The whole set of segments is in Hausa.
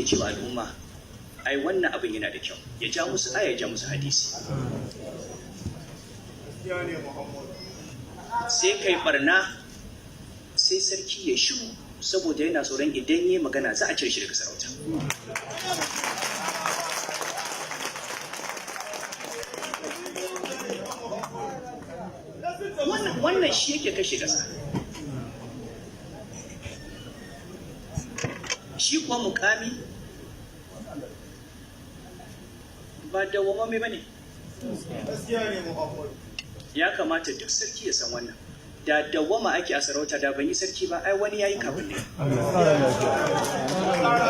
ya ce wa al'umma, "Ai wannan abin yana da kyau," ya ja musu aya, ya ja musu hadisi. Sai kai barna, sai sarki ya shiru, saboda yana tsoron idan yi magana za a cire shi daga sarauta. Wannan shi yake kashe ƙasa. Shi kuwa mukami ba dawwamamme ba ne. Ya kamata duk sarki ya san wannan. Da dawwama ake a sarauta, da ban yi sarki ba. Ai wani yayi kafin ne,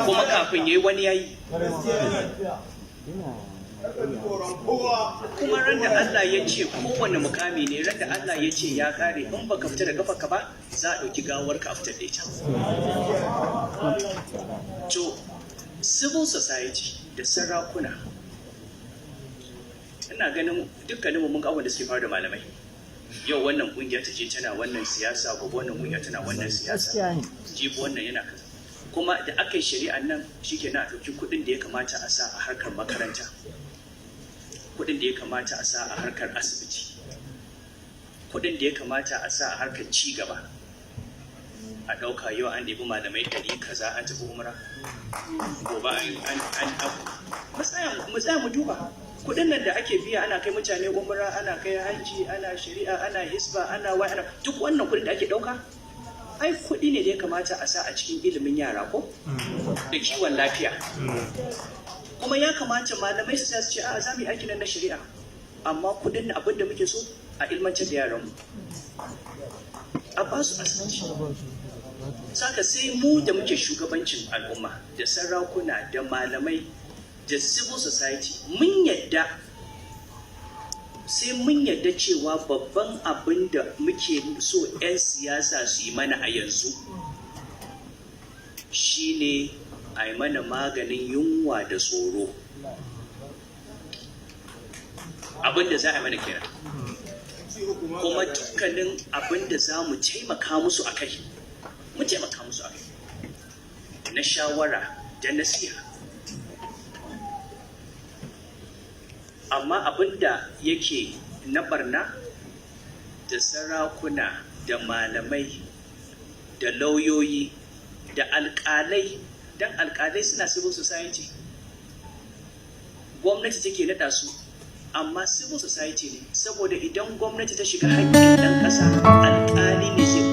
kuma kafin yayi wani yayi. Kuma ran da Allah ya ce kowane mukami ne, ran da Allah ya ce ya kare, in baka fita da kafarka ba, za a ɗauki gawarka a fitar da ita. To, civil society da sarakuna, ina ganin dukkaninmu mun ga abin da suke faru da malamai. Yau wannan kungiya ta je tana wannan siyasa, gobe wannan kungiya tana wannan siyasa, jibi wannan yana kaza. Kuma da aka yi shari'an nan, shikenan, a ɗauki kuɗin da ya kamata a sa a harkar makaranta, kuɗin da ya kamata a sa a harkar asibiti, kuɗin da ya kamata a sa a harkar ci gaba, a ɗauka yau an ɗebi malamai 100 kaza an tafi umra, gobe an mu tsaya mu duba kuɗin nan da ake biya ana kai mutane umra, ana kai hajji, ana shari'a, ana hisba, ana wai, ana duk wannan kuɗin da ake ɗauka, ai kuɗi ne da ya kamata a sa a cikin ilimin yara ko da kiwon lafiya. Kuma ya kamata malamai su ce, "A za mu yi aikin nan na shari'a, amma kuɗin abin da muke so a ilmantar da yaranmu, a ba su asibiti." Saka sai mu da muke shugabancin al'umma, da sarakuna da malamai da civil society, mun yadda, sai mun yadda cewa babban abin da muke so 'yan siyasa su yi mana a yanzu shine a yi mana maganin yunwa da tsoro. Abin da za a yi mana kenan. Kuma dukkanin abin da za mu taimaka musu a kai, mu taimaka musu a kai na shawara da nasiha. Amma abin da yake na barna, da sarakuna da malamai da lauyoyi da alkalai, don alkalai suna civil society, gwamnati take naɗa su, amma civil society ne, saboda idan gwamnati ta shiga haƙƙin ɗan ƙasa, alkali ne zai